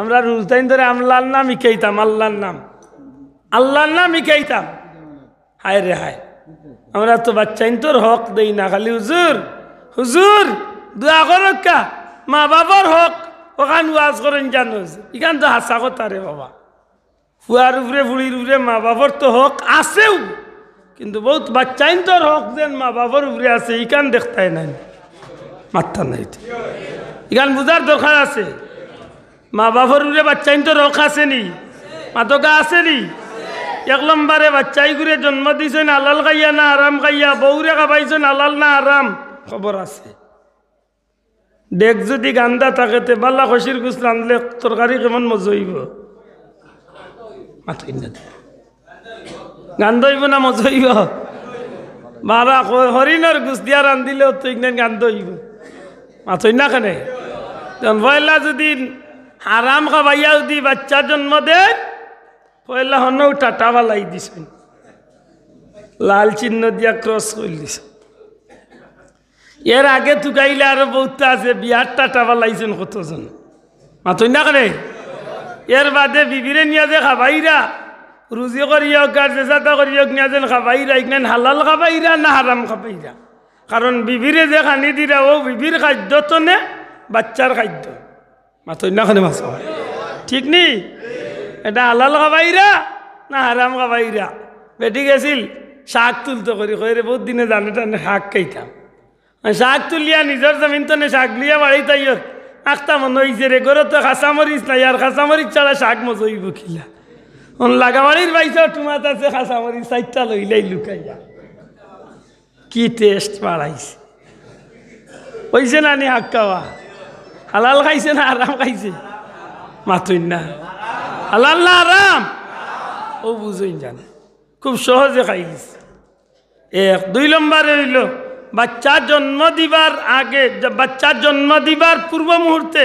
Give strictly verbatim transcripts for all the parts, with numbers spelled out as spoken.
আমরা রুজদাইন ধরে আল্লাহর নাম হিকাইতাম, আল্লাহর নাম, আল্লাহর নাম হিকাইতাম। হায় রে হায়, আমরা তো বাচ্চাইন্তর হক দেই না, খালি হুজুর, হুজুর, দোয়া করউক্কা, মা বাবার হক, অখান ওয়াজ করইন জানো, ইখান তো হাছা কথা রে বাবা। ফুয়ার উপরে, ফুড়ির উপরে মা বাবার তো হক আছেউ, কিন্তু বউত বাচ্চাইন্তর হক যেন মা বাবার উপরে আছে, ইখান দেখতায় নায়, মাততা নায়। ইখান বুঝার দরকার আছে। মা বাবার উপরে বাচ্চাইন্তর হক আছে নি? মাতউক্কা আছে নি? এক নম্বরে বাচ্চাইগুরে জন্ম দিছইন হালাল খাইয়া না হারাম খাইয়া, বউরে খাবাইছইন হালাল না হারাম, খবর আছে। ডেক যুদি গান্দা থাকে, তে বালা খসির গুস রানলে তরকারি কেমন মজা অইবো? মাতইন না। গান্দা অইবো না মজা অইবো? বালা হ-, হরিণর গুস দিয়া রান্দিলেও তো ইগনাইন গান্দা অইবো। মাতইন না কেনে? তখন পয়লা যুদি হারাম খাবাইয়া যুদি বাচ্চা জন্ম দেয়, পয়লা হনউ টাটা বালাই দিছইন, লাল চিহ্ন দিয়া ক্রস করি দিছইন। এর আগে তুকাইলে আরো বউততা আছে, বিয়ার টাটা বালাইছইন কতজন। মাতইন না কেনে? এর বাদে বিবিরে নিয়া যে খাবাইরা, রুজি করিয়া অউক আর যেছাতা করিয়া অউক নিয়া যেন খাবাইরা, ইগনাইন হালাল খাবাইরা না হারাম খাবাইরা? কারণ বিবিরে যে খানি দিরা, অউ বিবির খাদ্য তো নে বাচ্চার খাদ্য। মাতইন না কেনে মাতইন? ঠিক নি? ইটা হালাল খাবাইরা না হারাম খাবাইরা? বেটি গেছিল শাক তুলতো করি, কয়, "রে, বউত দিনে জানে টানে শাক খাইতাম।" আর শাক তুলিয়া নিজর জমিন তনে শাক লইয়া বাড়িত আইয়র। আখতা মনো অইছে রে, ঘরো তো কাঁচামরিচ নাই, আর কাঁচামরিচ ছাড়া শাক মজা অইবো কিলা? অন লাগাবাড়ির বাইসা টুমাত আছে কাঁচামরিচ, চাইরটা লইলাই লুকাইয়া। কি টেস্ট বাড়াইছে? অইছে না নি হাক্কাওয়া? হালাল খাইছে না হারাম খাইছে? মাতইন না। হালাল না হারাম? অউ বুঝইন জানে। খুব সহজে খাই গেছে। এক, দুই নম্বরে অইলো, বাচ্চা জন্ম দিবার আগে, বাচ্চা জন্ম দিবার পূর্ব মুহূর্তে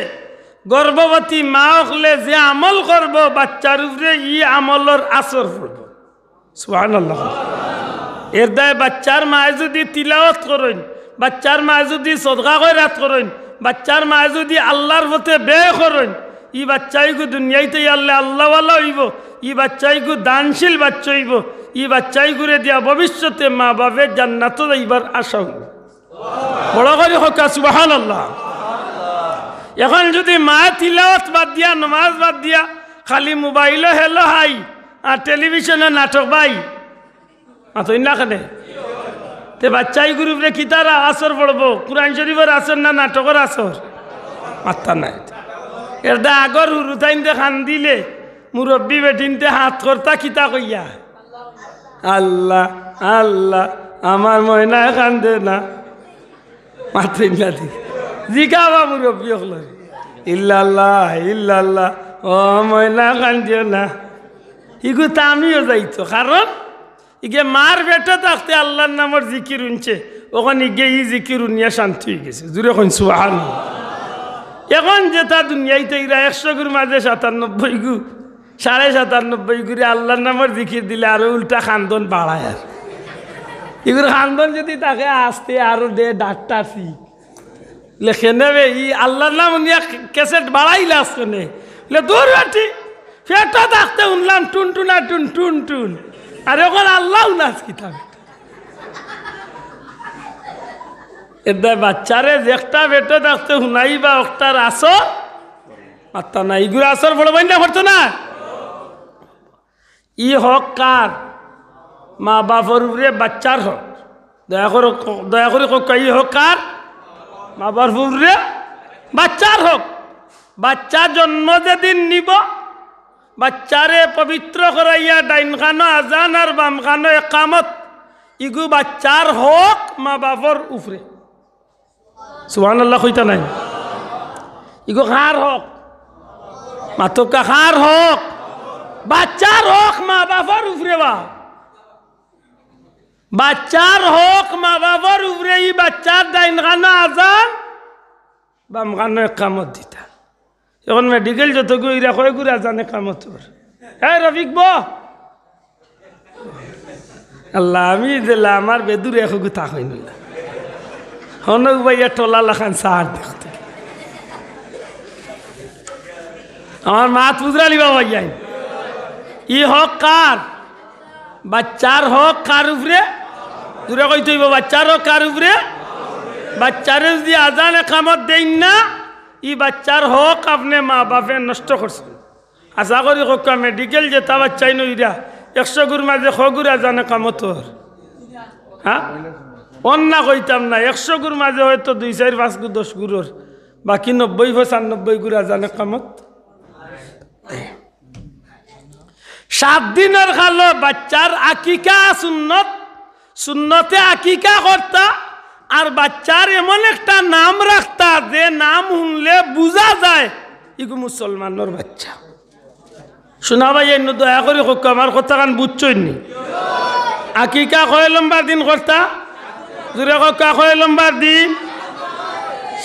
গর্ভবতী মা অকলে যে আমল করবো, বাচ্চার উপরে ই আমলর আসর পড়বো। সুবহানাল্লাহ। এর দায় বাচ্চার মায়ে যুদি তিলাওয়াত করইন, বাচ্চার মায়ে যুদি সদকা খয়রাত করইন, বাচ্চার মায়ে যুদি আল্লাহর পথে ব্যয় করইন, ই বাচ্চাইগু দুনিয়াইতে আল্লাহ আল্লাহওয়ালা অইবো, ই বাচ্চাইগু দানশীল বাচ্চা অইবো, ই বাচ্চাইগুরে দিয়া ভবিষ্যতে মা বাপে জান্নাতো যাইবার আশা অইবো। বড় করি কউক্কা সুবহানাল্লাহ। এখন যুদি মায়ে তিলাওয়াত বাদ দিয়া, নমাজ বাদ দিয়া, খালি মোবাইলো হেলো হাই আর টেলিভিশনো নাটক বাই, মাতইন না কেনে? তে বাচ্চাইগুর উপরে কিতার আসর পড়বো? কুরআন শরিফর আসর না নাটকর আসর? মাততা নায়। এর দায় আগর হুরুতাইন্তে কান্দিলে মুরব্বি বেটিন্তে হাত করতা কিতা কইয়া? "আল্লাহ, আল্লাহ, আমার ময়নায় কান্দে না।" মাতইন না দি। জিগাইবা মুরব্বি অকলরে। "ইল্লাল্লাহ, ইল্লাল্লাহ, ও ময়না কান্দিও না।" ইগু থামিও যাইতো, কারণ ইগে মার পেটো থাকতে আল্লাহর নামর জিকির হুনছে, অখন ইগে ই জিকির হুনিয়া শান্তি অইগেছে। জুরে কইন সুবহানাল্লাহ। এখন যেতা দুনিয়াইতে ইরা একশোগুর মাঝে সাতানব্বই গু, সাড়ে সাতানব্বই গুরে আল্লাহর নামর জিকির দিলে আরো উল্টা কান্দন বাড়ায়। আর ইগুর কান্দন যুদি থাকে আস্তে আরো দে ডাক্তার ফি। লেখে নেবে, ই আল্লাহর নাম হুনিয়া ক্যাসেট বাড়াইলা আজকে নে। লে দূর বেটি, পেটো থাকতে হুনলাম টুন টুনা টুন টুন টুন। আর অখন আল্লাহ নাচ কিতাব। এর দায় বাচ্চারে যেকটা পেটো থাকতে হুনাইবা, অকটার আসর, মাততা নায়, ইগুর আসর পড়বো না, পড়তো না? ই হক কার? মা বাপর উপরে বাচ্চার হক। দয়া করি, দয়া করি কউক্কা, ই হক কার? মা বাপর উপরে বাচ্চার হক। বাচ্চা জন্ম যেদিন নিবো, বাচ্চারে পবিত্র করাইয়া ডাইন কানো আজান আর বাম কানো একামত, ইগু বাচ্চার হক মা বাপর উপরে। সুবহানাল্লাহ কইতা নায়? ইগু কার হক? মাতউক্কা, কার হক? বাচ্চার হক মা বাপর উপরে বা। বাচ্চার হক মা বাপর উপরে, ই বাচ্চার ডাইন কানো আজান, বাম কানো একামত দিতা। এখন মেডিকেল যতগু ইরা কয়গুর আজান একামত অর। এই রফিক ব। আল্লাহ, আমি দিলা আমার বেদুরে একগু তা কইন না। হনক ভাইয়া টোলা লাখান সার দেখতে। আমার মাত বুঝরানি বাবা যাই। ই হক কার? বাচ্চার হক কার উপরে? জুরে কইতে অইবো, বাচ্চার হক কার উপরে? বাচ্চারে যুদি আজান একামত দেইন না, ই বাচ্চার হক আপনে মা বাপে নষ্ট করছইন। আশা করি কউক্কা মেডিকেল যেতা বাচ্চাইন অইরা, একশো গুর মাঝে ক গুর আজান একামত অর? হ্যাঁ, অর না কইতাম না, একশো গুর মাঝে হয়তো দুই, চাইর, পাঁচ গু, দশ গুর অর, বাকি নব্বই, পঁচানব্বই গুর আজান একামত। সাত দিনর কালো বাচ্চার আকিকা সুন্নত, সুন্নতে আকিকা করতা, আর বাচ্চার এমন একটা নাম রাখতা যে নাম হুনলে বুঝা যায় ইগু মুসলমানর বাচ্চা। শুনা ভাই, এনু দয়া করি কউক্কা, আমার কথাখান বুঝছইন নি? আকিকা কয় লম্বার দিন করতা? জুরে কউক্কা, কয় লম্বার দিন?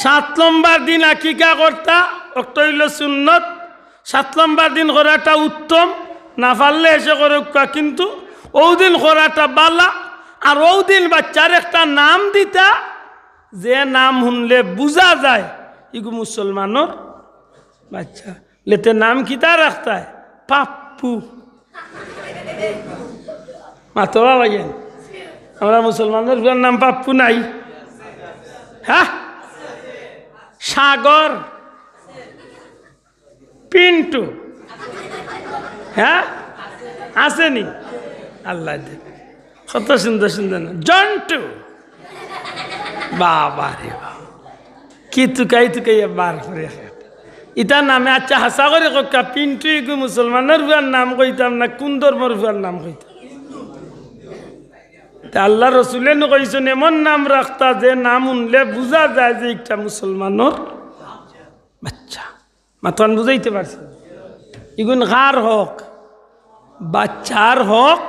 সাত লম্বার দিন আকিকা করতা। অক্ত অইলো সুন্নত। সাত লম্বার দিন করাটা উত্তম, না পারলে এশে করউক্কা, কিন্তু অউ দিন করাটা বালা। আর অউ দিন বাচ্চার একটা নাম দিতা, যে নাম হুনলে বুঝা যায় ইগু মুসলমানর বাচ্চা। লেতে নাম কিতা রাখতায়? পাপ্পু। মাতো বাবা যান, আমরা মুসলমানর পুয়ার নাম পাপ্পু নাই? হ্যাঁ, সাগর, পিন্টু, হ্যাঁ, আছে নি? আল্লায় দে। কত সুন্দর সুন্দর নাম। জন্টু। বাবা রে বাবা। কি তুকাই তুকাই বার করে। ইতার নামে, আচ্ছা, হাছা করি কউক্কা, পিন্টু ইগু মুসলমানর পুয়ার নাম কইতাম না কুন ধর্মর পুয়ার নাম কইতাম? তে আল্লার রসুলে নু কইছইন, এমন নাম রাখতা যে নাম হুনলে বুঝা যায় যে একটা মুসলমানর বাচ্চা। মাতখান বুঝাইতে পারছি? ইগুন কার হক? বাচ্চার হক।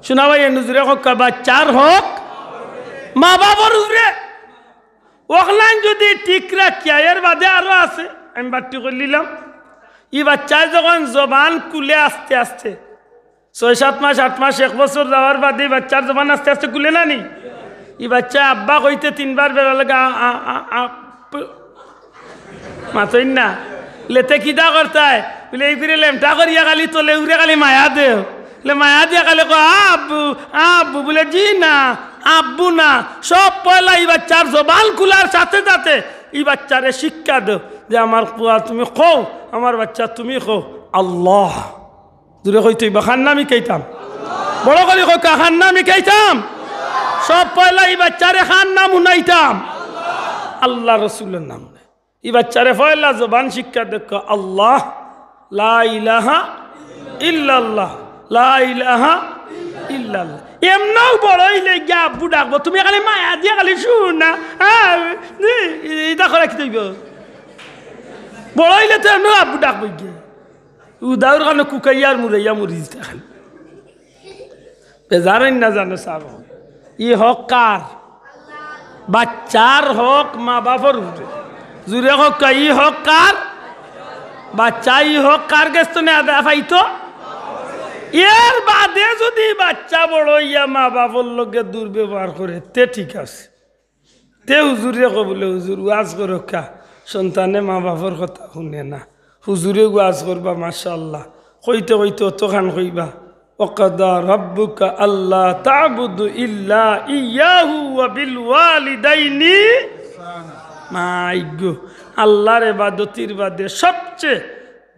শুনা ভাই, এনু জুরে কউক্কা, বাচ্চার হক মা বাপর উপরে। অখলান যুদি ঠিক রাখিয়া, এর বাদে আরো আছে, আমি বাট্টি করিলিলাম। ই বাচ্চায় যখন জবান খুলে আস্তে আস্তে, ছয় সাত মাস, আট মাস, এক বছর যাওয়ার বাদে ই বাচ্চার জবান আস্তে আস্তে খুলে না নি? ই বাচ্চায় আব্বা কইতে তিনবার বেড়া লাগে, আ, আ, আ, আ, প-, মাতইন না। লেতে কিতা করতায়? বুলে, এই করে লেমটা করিয়া খালি তলে উরে খালি মায়া দেও। বুলে, মায়া দিয়া খালি কয়, "আ, আব্বু, আ, আব্বু।" বুলে, "জি না, আব্বু না।" সব পয়লা ই বাচ্চার জবান খুলার সাথে সাথে ই বাচ্চারে শিক্ষা দেও যে, "আমার পুয়া তুমি কও, আমার বাচ্চা তুমি কও, আল্লাহ।" জুরে কইতে অইবো, কার নাম হিকাইতাম? বড় করি কউক্কা, কার নাম হিকাইতাম? সব পয়লা ই বাচ্চারে কার নাম হুনাইতাম? আল্লার রসুলর নাম। ই বাচ্চারে পয়লা জবান শিক্ষা দেউক্কা, আল্লাহ, লা ইলাহা ইল্লাল্লাহ, লা ইলাহা ইল্লাল্লাহ। এমনেউ বড় অইলে গিয়া আব্বু ডাকবো, তুমি খালি মায়া দিয়া খালি হুনা, হ্যাঁ, ইতা করা কিতা অইবো? বড় অইলে তো এমনেউ আব্বু ডাকবো গিয়া। উদাউর কারণে কুকাইয়া আর মুরাইয়া মরি দিতা খালি। বেজার অইন না জানো সাব। ই হক কার? বাচ্চার হক মা বাপর উপরে। জুরে কউক্কা, ই হক কার? বাচ্চা ই হক কার গেছ থনে আদায় পাইতো? এর বাদে যুদি বাচ্চা বড় অইয়া মা বাপর লগে দুর্ব্যবহার করে, তে ঠিক আছে। তে হুজুরে কয় বুলে, "হুজুর, ওয়াজ করউক্কা, সন্তানে মা বাপর কথা হুনে না।" হুজুরে ওয়াজ করবা, মাশাআল্লাহ, কইতে কইতে অতখান কইবা, "ওয়াকাদা রাব্বুকা আল্লা তা'বুদু ইল্লা ইয়াহু ওয়া বিল ওয়ালিদাইনি।" মাইগো, আল্লার ইবাদতির বাদে সবচেয়ে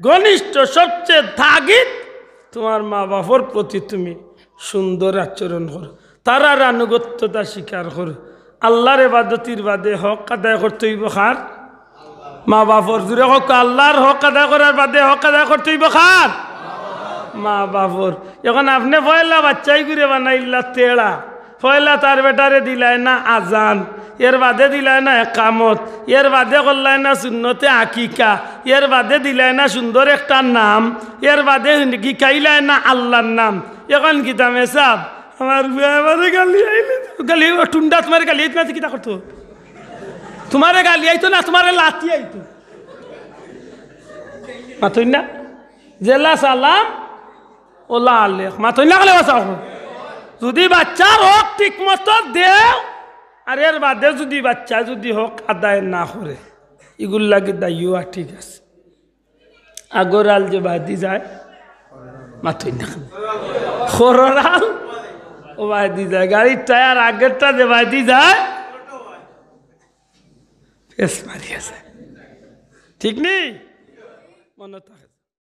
ঘনিষ্ঠ, সবচেয়ে তাগিদ, তুমার মা বাপর প্রতি তুমি সুন্দর আচরণ করো, তারার আনুগত্যতা স্বীকার করো। আল্লার ইবাদতির বাদে হক আদায় করতে অইবো কার? মা বাপর। জুরে কউক্কা, আল্লার হক আদায় করার বাদে হক আদায় করতে অইবো কার? মা বাপর। এখন আপনে পয়লা বাচ্চাইগুরে বানাইলা তেড়া, পয়লা তার বেটারে দিলায় না আজান, এর বাদে দিলায় না একামত, এর বাদে করলায় না সুন্নতে আকিকা, এর বাদে দিলায় না সুন্দর একটা নাম, এর বাদে হিকাইলায় না আল্লার নাম। এখন কিতা মেসাব? আমার পুয়ায় আমারে গালি আইলে তো, গালি, ও টুন্ডা তুমারে গালি আইতো না, কিতা করতো? তুমারে গালি আইতো না, তুমারে লাথি আইতো। মাতইন না? যেলা সালাম, ওলা আলেখ। মাতইন না কেনে বাঁচাও। যুদি বাচ্চার হক ঠিক মতো দেও, আর এর বাদে যুদি বাচ্চায় যুদি হক আদায় না করে, ইগুর লাগি দায়ী অওয়া ঠিক আছে। আগর আল যে বায়দি যায়, মাতইন না। খরর আল ও বায়দি যায়, গাড়ির টায়ার আগরটা যে বায়দি যায়, ফেস মারিয়া যায়। ঠিক নি? মনো থাকে।